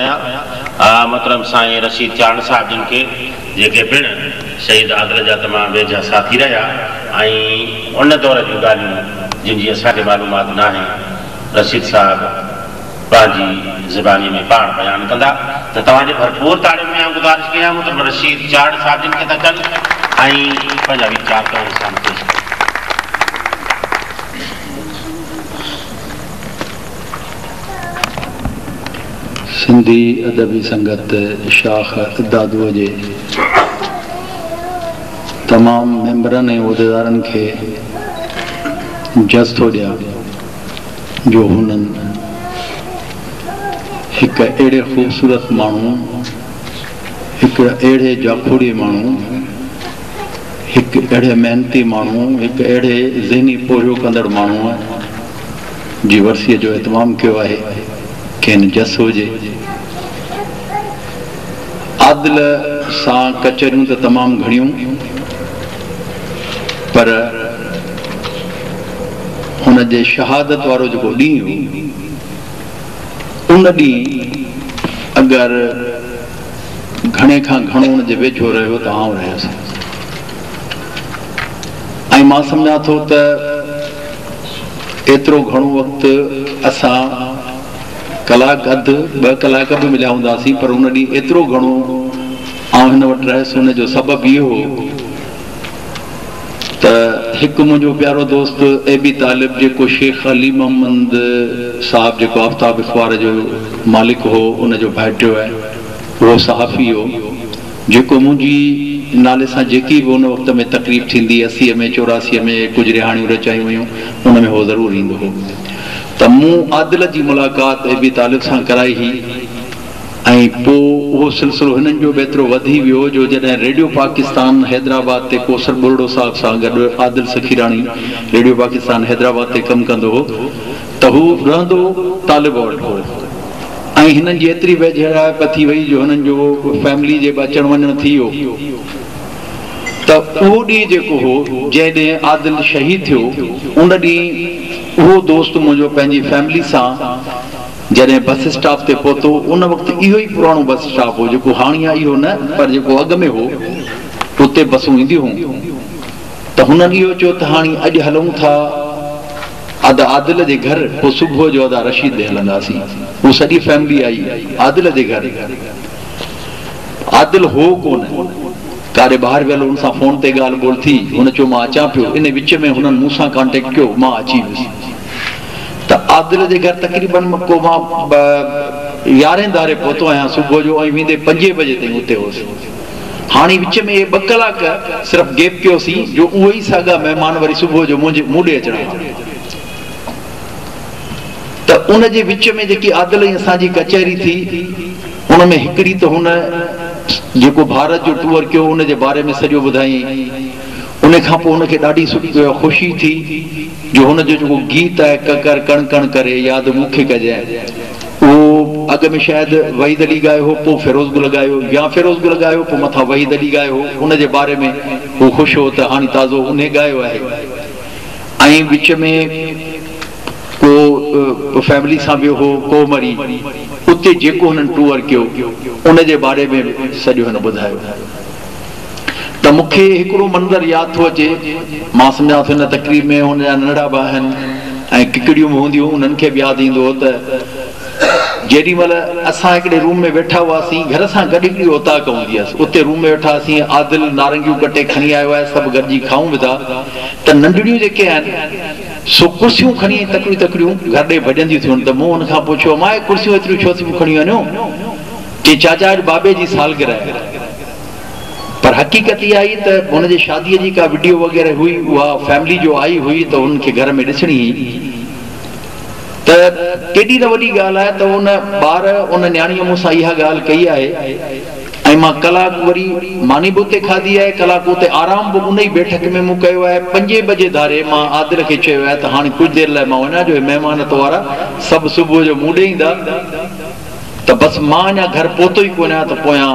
آيان محترم سائين رشيد چارڻ صاحب جن کي جيڪي پڻ شهيد عادل جا تمام ويجها ساٿي رهيا ۽ ان دور جون ڳالهيون جن جي اسان کي معلومات ناهي رشيد صاحب پنهنجي زباني ۾ پاڻ بيان ڪندا ته توهان جي ڀرپور تاڙين ۾ آئون گذارش ڪيان محترم رشيد چارڻ صاحب جن کي ته اچن ۽ پنهنجا ويچار توهان جي سامهون پيش ڪن. سنڌي ادبي سنگت شاخ دادوء جي تمام ميمبرن ۽ عهديدارن کي جس ٿو ڏيان جو هنن هڪ اهڙي خوبصورت ماڻهو، هڪ اهڙي جاکوڙي ماڻهو، هڪ اهڙي محنتي ماڻهو، هڪ اهڙي ذهني پورهيو ڪندڙ ماڻهوء جي ورسيء جو اهتمام ڪيو آهي، کين جس هجي. عادل سان ڪچهريون ته تمام گهڻيون پر هن جي شهادت وارو جيڪو ڏينهن هو، ان ڏينهن اگر گهڻي کان گهڻو ان جي ويجهو رهيو ته آئون رهيس ۽ مان سمجهان ٿو ته ايترو گهڻو وقت اسان ڪلاڪ اڌ ٻه ڪلاڪ به مليا هونداسين پر ان ڏينهن ايترو گهڻو آئون هن وٽ رهيس ان جو سبب اهو هو ته هڪ منهنجو پيارو دوست اي بي طالب جيڪو شيخ علي محمد صاحب جيڪو آفتاب اخبار جو مالڪ هو ان جو ڀائٽيو آهي اهو صحافي هو جيڪو منهنجي نالي سان جيڪي به ان وقت ۾ تقريب ٿيندي اسيء ۾ چوراسيء ۾ ڪجهه رهاڻيون رچايون ويون ان ۾ هو ضرور ايندو هو ته مون عادل جي ملاقات اي بي طالب سان ڪرائي هئي ۽ پوء اهو سلسلو هنن جو به ايترو وڌي ويو جو جڏهن ريڊيو پاڪستان حيدرآباد تي ڪوثر ٻرڙو صاحب سان گڏ عادل سخيراڻي ريڊيو پاڪستان حيدرآباد تي ڪم ڪندو هو ته هو رهندو طالب وٽ هو ۽ هنن جي ايتري ويجهڙائپ ٿي وئي جو هنن جو فيملي جي به اچڻ وڃڻ ٿي ويو ته اهو ڏينهن جيڪو هو جنهن ڏينهن عادل شهيد ٿيو ان ڏينهن اهو دوست منهنجو پنهنجي فيملي سان جڏهن بس اسٽاپ تي پهتو ان وقت اهو ئي پراڻو بس اسٽاپ هو جيڪو هاڻي آهي اهو نه پر جيڪو اڳ ۾ هو اتي بسون اينديون هيون ته هنن اهو چيو ته هاڻي اڄ هلون ٿا ادا عادل جي گهر پوء صبح جو ادا رشيد ڏي هلنداسين. هو سڄي فيملي آئي عادل جي گهر. عادل هو ڪونه. ڪاڏي ٻاهر ويل هو ان سان فون تي ڳالهه ٻولهه ٿي. هن چيو مان اچان پيو. ان وچ ۾ هنن مون سان ڪانٽيڪٽ ڪيو مان اچي ويس ته عادل جي گهر تقريبن ڪو مان يارهين ڌاري پهتو آهيان صبح جو ۽ ويندي پنجين بجي تائين اتي هوس. هاڻي وچ ۾ اهي ٻه ڪلاڪ صرف گيپ ڪيوسين جو اهي ئي ساڳا مهمان وري صبح جو منهنجي مون ڏي اچڻا ها ته ان جي وچ ۾ جيڪي عادل ۽ اسان جي ڪچهري ٿي ان ۾ هڪڙي ته هن جيڪو ڀارت جو ٽوئر ڪيو ان جي باري ۾ سڄو ٻڌايائين ان کان پوء هن کي ڏاڍي خوشي ٿي جو هن جو جيڪو گيت آهي ڪڪر ڪڻ ڪڻ ڪري ياد مون کي ڪجانء اهو اڳ ۾ شايد وحيد علي ڳايو هو پوء فيروز گل ڳايو يا فيروز گل ڳايو پوء مٿان وحيد علي ڳايو هو ان جي باري ۾ هو خوش هو ته هاڻي تازو انهي ڳايو آهي ۽ وچ ۾ ڪو فيملي سان ويو هو ڪوهه مري اتي جيڪو هنن ٽوئر ڪيو ان جي باري ۾ به سڄو هن ٻڌايو ته مون کي هڪڙو منظر ياد ٿو اچي، مان سمجهان ٿو هن تقريب ۾ هن جا ننڍڙا به آهن ۽ ڪڪڙيون به هونديون، انهن کي به ياد ايندو هو ته جيڏي مهل اسان هڪڙي روم ۾ ويٺا هئاسين، گهر سان گڏ هڪڙي اوطاق هوندي هيس، اتي روم ۾ ويٺا هئاسين، عادل نارنگيون ڪٽي کڻي آيو آهي، سڀ گڏجي کائون به ٿا ته ننڍڙيون جيڪي آهن سو ڪرسيون کڻي ۽ تڪڙيون تڪڙيون گهر ڏي ڀڄنديون ٿيون ته مون هن کان پڇيو امان اهي ڪرسيون ايتريون ڇو ٿيون کڻي وڃو؟ چي چاچا اڄ بابي جي سالگرهه آهي. پر حقيقت اها آهي ته هن جي شاديء جي ڪا وڊيو وغيره هئي اها فيملي جو آئي هئي ته هنن کي گهر ۾ ڏسڻي هئي ته ڪيڏي نه وڏي ڳالهه آهي ته ان ٻار ان نياڻيء مون سان اها ڳالهه ڪئي آهي ۽ مان ڪلاڪ وري ماني به اتي کاڌي آهي ڪلاڪ اتي آرام به ان ئي بيٺڪ ۾ مون ڪيو آهي پنجين بجي ڌاري مان عادل کي چيو آهي ته هاڻي ڪجهه دير لاء مان وڃان جو هي مهمان تو وارا سڀ صبح جو مون ڏي ايندا ته بس مان اڃا گهر پهتو ئي ڪونه آهيان ته پويان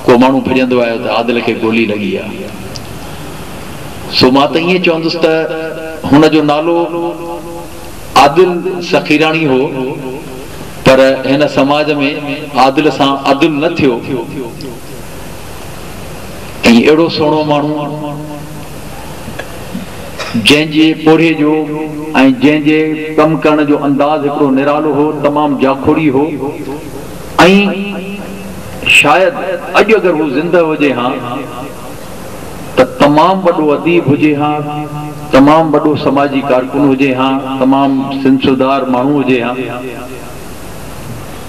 ڪو ماڻهو ڀڄندو آيو ته عادل کي گولي لڳي آ. سو مان ته ائين چوندس ته هن جو نالو عادل سخيراڻي هو. پر هن سماج ۾ عادل سان عدل نه ٿيو ۽ اهڙو سهڻو ماڻهو جنهن جي پورهيي جو ۽ جنهن جي ڪم ڪرڻ جو انداز هڪڙو نرالو هو، تمام جاکوڙي هو ۽ شايد اڄ اگر هو زنده هجي هان ته تمام وڏو اديب هجي هان، تمام وڏو سماجي ڪارڪن هجي هان، تمام سنڌ سڌار ماڻهو هجي هان.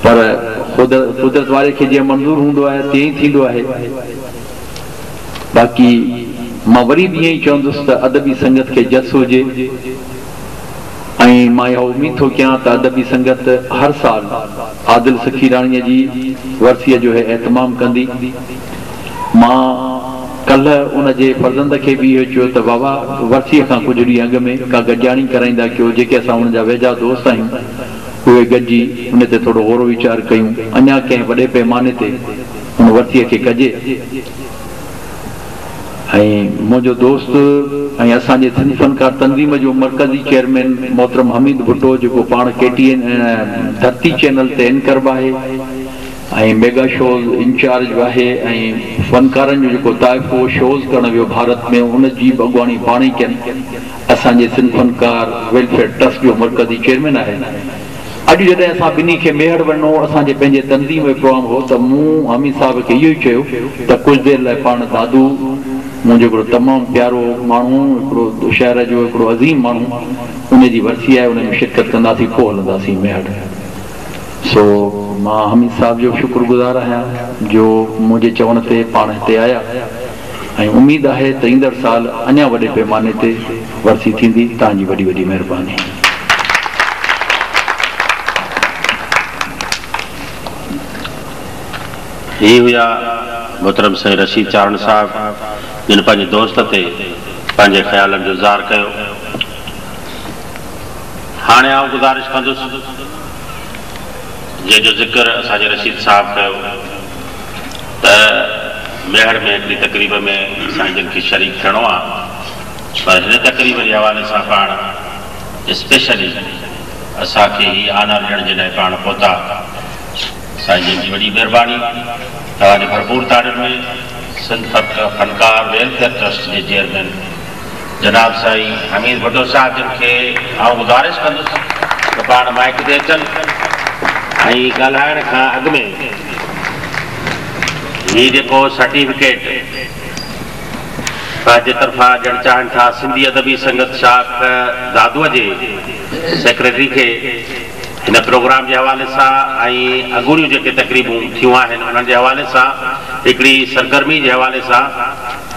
پر قدرت واري کي جيئن منظور هوندو آهي تيئن ئي ٿيندو آهي. باقي مان وري به ائين ئي چوندس ته ادبي سنگت کي جس هجي ۽ مان اها اميد ٿو ڪيان ته ادبي سنگت هر سال عادل سخيراڻيء جي ورسيء جو هي اهتمام ڪندي. مان ڪلهه ان جي فرزند کي به اهو چيو ته بابا ورسيء کان ڪجهه ڏينهن اڳ ۾ ڪا گڏجاڻي ڪرائيندا ڪيو جيڪي اسان ان جا ويجها دوست آهيون اهي گڏجي ان تي ٿورو غور و ويچار ڪيون اڃا ڪنهن وڏي پيماني تي ان ورسيء کي ڪجي. ۽ منهنجو دوست ۽ اسان جي سنڌ فنڪار تنظيم جو مرڪزي چيئرمين محترم حميد ڀٽو جيڪو پاڻ ڪي ٽي اين ڌرتي چينل تي اينڪر به آهي ۽ ميگا شوز انچارج به آهي ۽ فنڪارن جو جيڪو طائفو شوز ڪرڻ ويو ڀارت ۾ ان جي به اڳواڻي پاڻ ئي ڪين اسان جي سنڌ فنڪار ويلفيئر ٽرسٽ جو مرڪزي چيئرمين آهي. اڄ جڏهن اسان ٻنهي کي ميهڙ وڃڻو هو، اسان جي پنهنجي تنظيم جو پروگرام هو ته مون حميد صاحب کي اهو ئي چيو ته ڪجهه دير لاء پاڻ دادو منهنجو هڪڙو تمام پيارو ماڻهو، هڪڙو شهر جو هڪڙو عظيم ماڻهو، ان جي ورسي آهي، ان ۾ شرڪت ڪنداسين پوء هلنداسين ميهڙ. سو مان حميد صاحب جو به شڪر گذار آهيان جو منهنجي چوڻ تي پاڻ هتي آيا ۽ اميد آهي ته ايندڙ سال اڃا وڏي پيماني تي ورسي ٿيندي. توهان جي وڏي وڏي مهرباني. هي هيا محترم سائين رشيد چارڻ صاحب جن پنهنجي دوست تي پنهنجي خيالن جو اظهار ڪيو. هاڻي آئون گذارش ڪندس جنهن جو ذڪر اسان جي رشيد صاحب ڪيو ته ميهڙ ۾ هڪڙي تقريب ۾ سائين جن کي شريڪ ٿيڻو آ پر هن تقريب جي حوالي سان پاڻ اسپيشلي اسان کي هي آنر ڏيڻ جي لاء پاڻ پهتا سائين جن جي وڏي مهرباني توهان جي ڀرپور تاڙين ۾ سنڌ فنڪار ويلفيئر ٽرسٽ جي چيئرمين جناب سائين حميد ڀٽو صاحب جن کي آئون گذارش ڪندس ته پاڻ مائيڪ تي اچن ۽ ڳالهائڻ کان اڳ ۾ هي جيڪو سرٽيفڪيٽ پنهنجي طرفان ڏيڻ چاهين ٿا سنڌي ادبي سنگت شاخ دادوء جي سيڪريٽري کي هن پروگرام جي حوالي سان ۽ اڳوڻيون جيڪي تقريبون ٿيون آهن انهن جي حوالي سان هڪڙي سرگرمي جي حوالي سان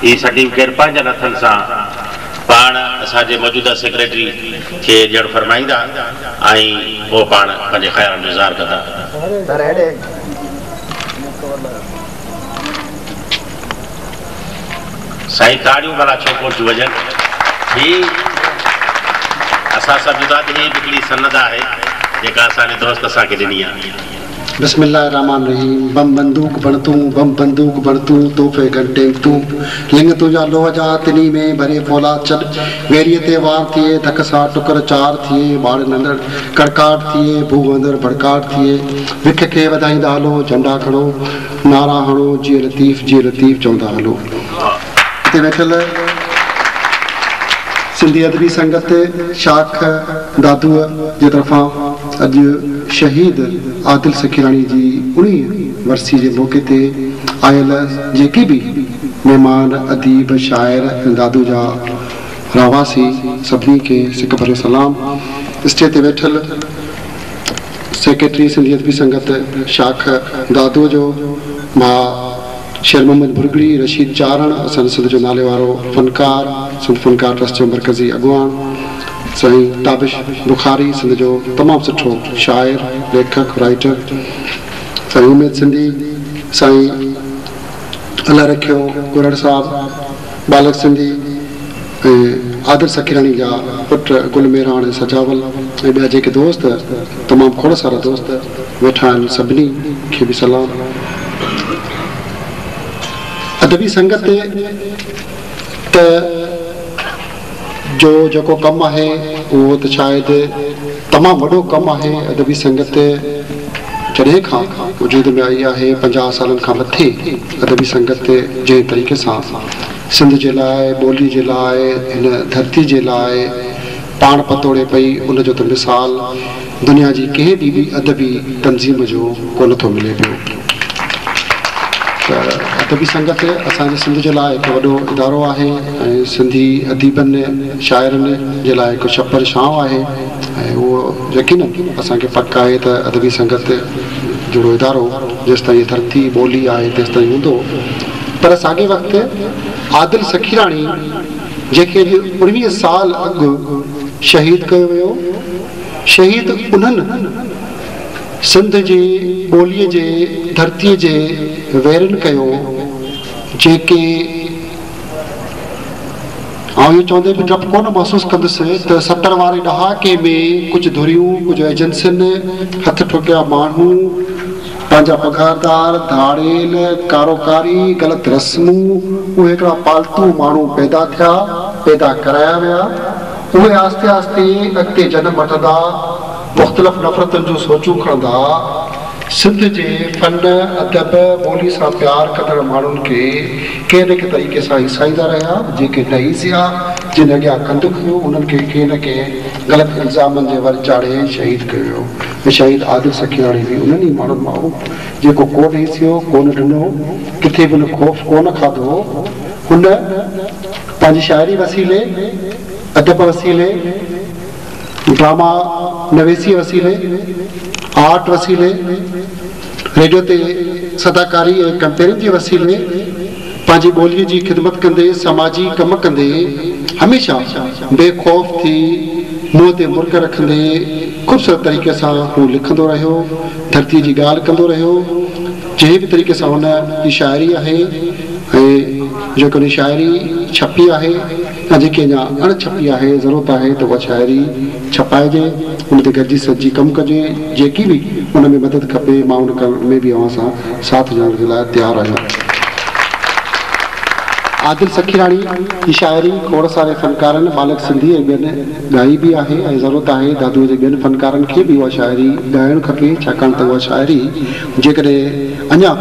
هي سرٽيفڪيٽ پنهنجن هٿن سان پاڻ اسان جي موجوده سيڪريٽري کي ڏيڻ فرمائيندا ۽ پوء پاڻ پنهنجي خيالن جو اظهار ڪندا. سائين تاڙيون ڀلا ڇو ڪونه ٿيون وڄن. هي اسان سمجهون ٿا ته هي به هڪڙي سند آهي جيڪا اسان جي دوست اسان کي ڏني آهي. بسم الله الرحمٰن الرحيم بم بندوق بڻ تون بم بندوق بڻ تون تحفي گن ٽينڪ تون لڱ تنهنجا لوهه جا تنهي ۾ ڀري فولاد ڇڏ ويريء تي وار ٿئي ڌڪ سان ٽڪر چار ٿئي ٻاڙن اندر ڪڙڪاٽ ٿئي ڀونء اندر ڀڙڪاٽ ٿئي وک کي وڌائيندا هلو جهنڊا کڻو نعرا هڻو جيئي لطيف جيئي لطيف چوندا هلو. هتي ويٺل سنڌي ادبي سنگت شاخ دادوء جي طرفان اڄ شهيد عادل سخيراڻي جي اڻويهين ورسي جي موقعي تي آيل جيڪي به مهمان، اديب، شاعر ۽ دادو جا رهواسي سڀني کي سڪ ڀريو سلام. اسٽيج تي ويٺل. سيڪريٽري سنڌي ادبي سنگت شاخ دادوء جو ڀاء شير محمد ڀرڳڙي، رشيد چارڻ، اسان جي سنڌ جو ناليوارو فنڪار، سنڌ فنڪار ٽرسٽ جو مرڪزي اڳواڻ سائين تابش بخاري، سنڌ جو تمام سٺو شاعر، ليکڪ، رائيٽر سائين اميد سنڌي، سائين الله رکيو ڪرڙ صاحب، ٻالڪ سنڌي ۽ عادل سخيراڻي جا پٽ گل ميراڻ ۽ سجاول ۽ ٻيا جيڪي دوست تمام کوڙ سارا دوست ويٺا آهن سڀني کي به سلام. ادبي سنگت ته جو جيڪو ڪم آهي اهو ته شايد تمام وڏو ڪم آهي ادبي سنگت. جڏهن کان وجود ۾ آئي آهي، 50 سالن کان مٿي ادبي سنگت جنهن طريقي سان سنڌ جي لاء، ٻولي جي لاء، هن ڌرتي جي لاء پاڻ پتوڙي پئي، ان جو ته مثال دنيا جي ڪنهن به ٻي ادبي تنظيم جو ڪونه ٿو ملي پيو. ته ادبي سنگت اسان جي سنڌ جي لاء هڪ وڏو ادارو آهي ۽ سنڌي اديبن شاعرن جي لاء هڪ ڇپر ڇانو آهي ۽ اهو يقينن اسان کي پڪ آهي ته ادبي سنگت جهڙو ادارو جيستائين هي ڌرتي ٻولي آهي تيستائين هوندو. پر ساڳئي وقت عادل سخيراڻي جنهن کي اڄ 19 سال اڳ شهيد ڪيو ويو، شهيد انهن سنڌ جي ٻوليء جي ڌرتيء جي ويرين ڪيو، جيڪي آئون اهو چوندي به ڊپ ڪونه محسوس ڪندس ته 70 واري ڏهاڪي ۾ ڪجهه ڌريون، ڪجهه ايجنسين، هٿ ٺوڪيا ماڻهو، پنهنجا پگهاردار، ڌاڙيل، ڪاروڪاري، غلط رسمون، اهي هڪڙا پالتو ماڻهو پيدا ٿيا، پيدا ڪرايا ويا، اهي آهستي آهستي اڳتي جنم وٺندا، مختلف نفرتن جون سوچون کڻندا، سنڌ جي فن، ادب، ٻولي سان پيار ڪندڙ ماڻهن کي ڪنهن نه ڪنهن طريقي سان هيسائيندا رهيا، جيڪي نه هيسيا، جن اڳيان ڪنڌ کنيو، انهن کي ڪنهن نه ڪنهن غلط الزامن جي ور چاڙهي شهيد ڪيو ويو ۽ شهيد عادل سخيراڻي به انهن ئي ماڻهن مان هو، جيڪو ڪونه هيسيو، ڪونه ڊنو، ڪٿي به هن خوف ڪونه کاڌو، هن پنهنجي شاعري وسيلي، ادب وسيلي، ڊراما نويسيء وسيلي، آرٽ وسيلي، ريڊيو تي صداڪاري ۽ ڪمپيئرنگ جي وسيلي پنهنجي ٻوليء جي خدمت ڪندي، سماجي ڪم ڪندي، هميشه بي خوف ٿي منهن تي مرڪ رکندي خوبصورت طريقي سان هو لکندو رهيو، ڌرتيء جي ڳالهه ڪندو رهيو، جنهن به طريقي سان هن جي شاعري آهي ۽ جيڪا هن جي شاعري ڇپي آهي يا جيڪي اڃا اڻ ڇپي آهي، ضرورت آهي ته اها شاعري ڇپائجي، ان تي گڏجي سڏجي ڪم ڪجي، جيڪي به ان ۾ مدد کپي مان ان ڪم ۾ به اوهان سان ساٿ ڏيڻ جي لاء تيار آهيان. عادل سخيراڻي جي شاعري کوڙ ساري فنڪارن ٻالڪ سنڌي ۽ ٻين ڳائي به آهي ۽ ضرورت آهي دادوء جي ٻين فنڪارن کي به اها شاعري ڳائڻ کپي ڇاڪاڻ ته اها شاعري جيڪڏهن اڃا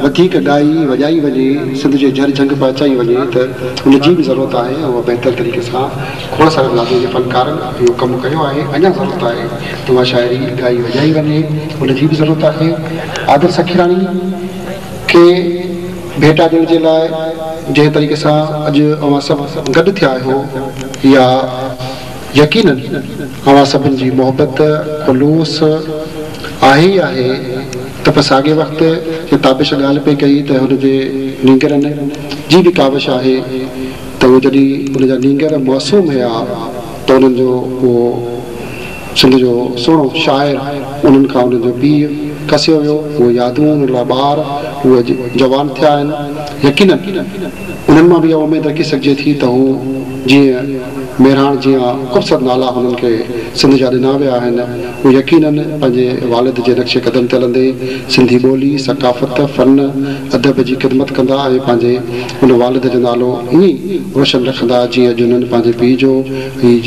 وڌيڪ ڳائي وڄائي وڃي، سنڌ جي جهر جهنگ پهچائي وڃي ته ان جي به ضرورت آهي ۽ اها بهتر طريقي سان کوڙ سارن دادوء جي فنڪارن اهو ڪم ڪيو آهي، اڃا ضرورت آهي ته اها شاعري ڳائي وڄائي وڃي، ان جي به ضرورت آهي. عادل سخيراڻي کي ڀيٽا ڏيڻ جي لاء جنهن طريقي سان اڄ اوهان سڀ گڏ ٿيا آهيو اها يقينن اوهان سڀن جي محبت، خلوص آهي ئي آهي ته پر ساڳئي وقت جيئن تابش ڳالهه پئي ڪئي ته هن جي نينگرن جي به ڪاوش آهي ته هو جڏهن ان جا نينگر معصوم هيا ته انهن جو اهو سنڌ جو سهڻو شاعر انهن کان انهن جو پيء کسيو ويو اهي يادون انهن لاء ٻار اهي اڄ جوان ٿيا آهن يقينن انهن مان به اها اميد رکي سگهجي ٿي ته هو جيئن مهراڻ جيان خوبصورت نالا هنن کي سنڌ جا ڏنا ويا آهن، هو يقينن پنهنجي والد جي نقش قدم تي هلندي سنڌي ٻولي، ثقافت، فن، ادب جي خدمت ڪندا ۽ پنهنجي ان والد جو نالو ائين ئي روشن رکندا جيئن اڄ هنن پنهنجي پيء جو ۽.